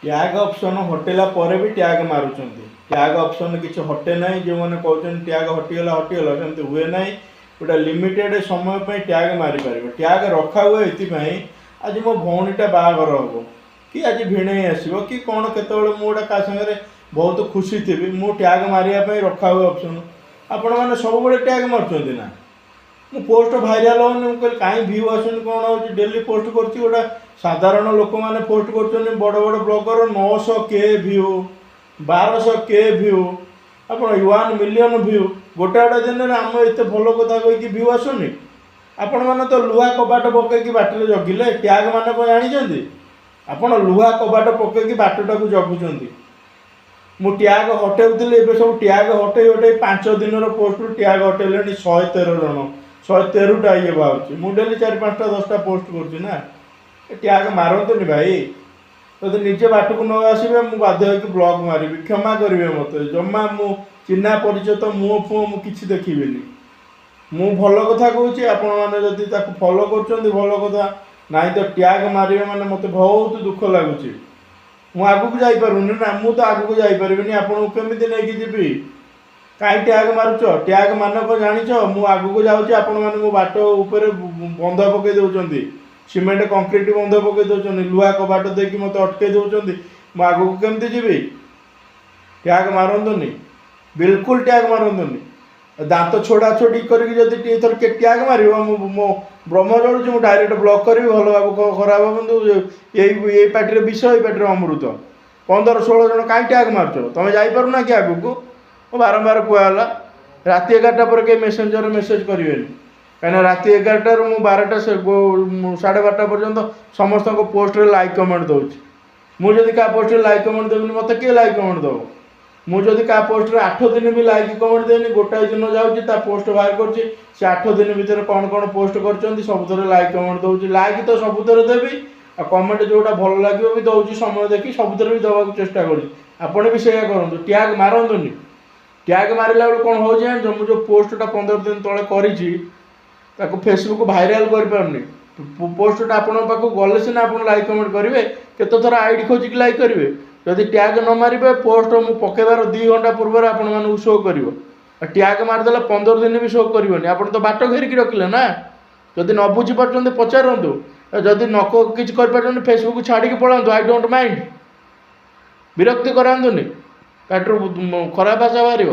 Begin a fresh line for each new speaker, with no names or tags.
Tag option ହଟେଇଲା ପରେ ବି tag ମାରୁଛନ୍ତି। Tag option କିଛି ହଟେ ନାହିଁ। ଯେଉଁମାନେ କହୁଛନ୍ତି ଟ୍ୟାଗ୍ ହଟିଗଲା ହଟିଗଲା, ସେମିତି ହୁଏ ନାହିଁ। ଗୋଟେ ଲିମିଟେଡ଼ ସମୟ ପାଇଁ ଟ୍ୟାଗ୍ ମାରିପାରିବ। ଟ୍ୟାଗ୍ ରଖା ହୁଏ ଏଥିପାଇଁ, ଆଜି ମୋ ଭଉଣୀଟା ବାହାଘର ହେବ କି ଆଜି ଭିଣେଇ ଆସିବ କି କ'ଣ, କେତେବେଳେ ମୁଁ ଗୋଟେ କାହା ସାଙ୍ଗରେ ବହୁତ ଖୁସି ଥିବି, ମୁଁ ଟ୍ୟାଗ୍ ମାରିବା ପାଇଁ ରଖା ହୁଏ ଅପସନ୍। ଆପଣମାନେ ସବୁବେଳେ ଟ୍ୟାଗ୍ ମାରୁଛନ୍ତି ନା? ମୁଁ ପୋଷ୍ଟ ଭାଇରାଲ୍ ହେଉନି। ମୁଁ କହିଲି, କାହିଁ ଭ୍ୟୁ ଆସୁନି, କ'ଣ ହେଉଛି? ଡେଲି ପୋଷ୍ଟ କରୁଛି। ଗୋଟେ ସାଧାରଣ ଲୋକମାନେ ପୋଷ୍ଟ କରୁଛନ୍ତି, ବଡ଼ ବଡ଼ ବ୍ଲଗର 900 କେ ଭ୍ୟୁ, 1200 କେ ଭ୍ୟୁ, ଆପଣ 1 ମିଲିୟନ୍ ଭ୍ୟୁ ଗୋଟେ ଗୋଟେ ଦିନରେ। ଆମ ଏତେ ଭଲ କଥା କହିକି ଭ୍ୟୁ ଆସୁନି। ଆପଣମାନେ ତ ଲୁହା କବାଟ ପକେଇକି ବାଟରେ ଜଗିଲେ। ଟ୍ୟାଗ୍ ମାନେ କ'ଣ ଜାଣିଛନ୍ତି? ଆପଣ ଲୁହା କବାଟ ପକେଇକି ବାଟଟାକୁ ଜଗୁଛନ୍ତି। ମୁଁ ଟ୍ୟାଗ୍ ହଟେଉଥିଲି, ଏବେ ସବୁ ଟ୍ୟାଗ୍ ହଟେଇ ହଟେଇ 5 ଦିନର ପୋଷ୍ଟରୁ ଟ୍ୟାଗ୍ ହଟେଇଲେଣି 113 ଜଣ। 113ଟା ଇଏ ବାହାରୁଛି। ମୁଁ ଡେଲି ଚାରି ପାଞ୍ଚଟା, 10ଟା ପୋଷ୍ଟ କରୁଛି ନା। ଏ ଟ୍ୟାଗ୍ ମାରନ୍ତୁନି ଭାଇ। ଯଦି ନିଜେ ବାଟକୁ ନ ଆସିବେ, ମୁଁ ବାଧ୍ୟ ହେଇକି ବ୍ଲକ୍ ମାରିବି। କ୍ଷମା କରିବେ ମୋତେ। ଜମା ମୁଁ ଚିହ୍ନା ପରିଚିତ ମୁହଁ ଫୁହଁ ମୁଁ କିଛି ଦେଖିବିନି। ମୁଁ ଭଲ କଥା କହୁଛି। ଆପଣମାନେ ଯଦି ତାକୁ ଫଲୋ କରୁଛନ୍ତି, ଭଲ କଥା। ନାହିଁ ତ ଟ୍ୟାଗ୍ ମାରିବେ ମାନେ ମୋତେ ବହୁତ ଦୁଃଖ ଲାଗୁଛି। ମୁଁ ଆଗକୁ ଯାଇପାରୁନି ନା। ମୁଁ ତ ଆଗକୁ ଯାଇପାରିବିନି, ଆପଣଙ୍କୁ କେମିତି ନେଇକି ଯିବି? କାହିଁ ଟ୍ୟାଗ୍ ମାରୁଛ? ଟ୍ୟାଗ୍ ମାନେ କ'ଣ ଜାଣିଛ? ମୁଁ ଆଗକୁ ଯାଉଛି, ଆପଣମାନେ ମୋ ବାଟ ଉପରେ ବନ୍ଧ ପକେଇ ଦେଉଛନ୍ତି, ସିମେଣ୍ଟ କଂକ୍ରିଟ ବନ୍ଧ ପକେଇ ଦେଉଛନ୍ତି, ଲୁହା କବାଟ ଦେଇକି ମୋତେ ଅଟକେଇ ଦେଉଛନ୍ତି। ମୁଁ ଆଗକୁ କେମିତି ଯିବି? ଟ୍ୟାଗ୍ ମାରନ୍ତୁନି, ବିଲକୁଲ ଟ୍ୟାଗ୍ ମାରନ୍ତୁନି। ଦାନ୍ତ ଛୋଡ଼ା ଛୋଡ଼ି କରିକି ଯଦି ଏଥର କିଏ ଟ୍ୟାଗ୍ ମାରିବ, ମୁଁ ମୋ ବ୍ରହ୍ମ ଜଳୁଛି, ମୁଁ ଡାଇରେକ୍ଟ ବ୍ଲକ୍ କରିବି। ଭଲ ଭାବ, ଖରାପ ଭାବନ୍ତୁ। ଏଇ ଏଇ ପାଟିରେ ବିଷ, ଏଇ ପାଟିରେ ଅମୃତ। 15 16 ଜଣ କାହିଁ ଟ୍ୟାଗ୍ ମାରୁଛ? ତମେ ଯାଇପାରୁନା କି ଆଗକୁ? ମୁଁ ବାରମ୍ବାର କୁହାହେଲା, ରାତି 11ଟା ପରେ କେହି ମେସେଞ୍ଜରରେ ମେସେଜ୍ କରିବେନି। କାହିଁକିନା ରାତି 11ଟାରୁ ମୁଁ 12ଟା, 12:30 ପର୍ଯ୍ୟନ୍ତ ସମସ୍ତଙ୍କ ପୋଷ୍ଟରେ ଲାଇକ୍ କମେଣ୍ଟ ଦେଉଛି। ମୁଁ ଯଦି କାହା ପୋଷ୍ଟରେ ଲାଇକ୍ କମେଣ୍ଟ ଦେବିନି, ମୋତେ କିଏ ଲାଇକ୍ କମେଣ୍ଟ ଦେବ? ମୁଁ ଯଦି କାହା ପୋଷ୍ଟରେ 8 ଦିନ ବି ଲାଇକ୍ କମେଣ୍ଟ ଦେଇନି, ଗୋଟାଏ ଦିନ ଯାଉଛି, ତା ପୋଷ୍ଟ ବାହାର କରୁଛି, ସେ 8 ଦିନ ଭିତରେ କ'ଣ କ'ଣ ପୋଷ୍ଟ କରିଛନ୍ତି, ସବୁଥିରେ ଲାଇକ୍ କମେଣ୍ଟ ଦେଉଛି। ଲାଇକ୍ ତ ସବୁଥିରେ ଦେବି, ଆଉ କମେଣ୍ଟ ଯେଉଁଟା ଭଲ ଲାଗିବ ବି ଦେଉଛି। ସମୟ ଦେଖି ସବୁଥିରେ ବି ଦେବାକୁ ଚେଷ୍ଟା କରୁଛି। ଆପଣ ବି ସେଇଆ କରନ୍ତୁ। ଟ୍ୟାଗ୍ ମାରନ୍ତୁନି। ଟ୍ୟାଗ୍ ମାରିଲା ବେଳକୁ କ'ଣ ହେଉଛି ଜାଣିଛ? ମୁଁ ଯେଉଁ ପୋଷ୍ଟଟା 15 ଦିନ ତଳେ କରିଛି, ତାକୁ ଫେସବୁକ୍ ଭାଇରାଲ୍ କରିପାରୁନି। ପୋଷ୍ଟଟା ଆପଣଙ୍କ ପାଖକୁ ଗଲେ ସିନା ଆପଣ ଲାଇକ୍ କମେଣ୍ଟ କରିବେ। କେତେ ଥର ଆଇଡ଼ି ଖୋଜିକି ଲାଇକ୍ କରିବେ? ଯଦି ଟ୍ୟାଗ୍ ନ ମାରିବେ, ପୋଷ୍ଟ ମୁଁ ପକେଇବାର 2 ଘଣ୍ଟା ପୂର୍ବରୁ ଆପଣମାନଙ୍କୁ ଶୋ କରିବ। ଆଉ ଟ୍ୟାଗ୍ ମାରିଦେଲେ 15 ଦିନ ବି ଶୋ କରିବନି। ଆପଣ ତ ବାଟ ଘେରିକି ରଖିଲେ ନା। ଯଦି ନ ବୁଝିପାରୁଛନ୍ତି, ପଚାରନ୍ତୁ। ଆଉ ଯଦି ନ କିଛି କରିପାରୁଛନ୍ତି, ଫେସବୁକ୍ ଛାଡ଼ିକି ପଳାନ୍ତୁ। I don't mind. ବିରକ୍ତି କରାନ୍ତୁନି। ପାଟିରୁ ଖରାପ ଭାଷା ବାହାରିବ।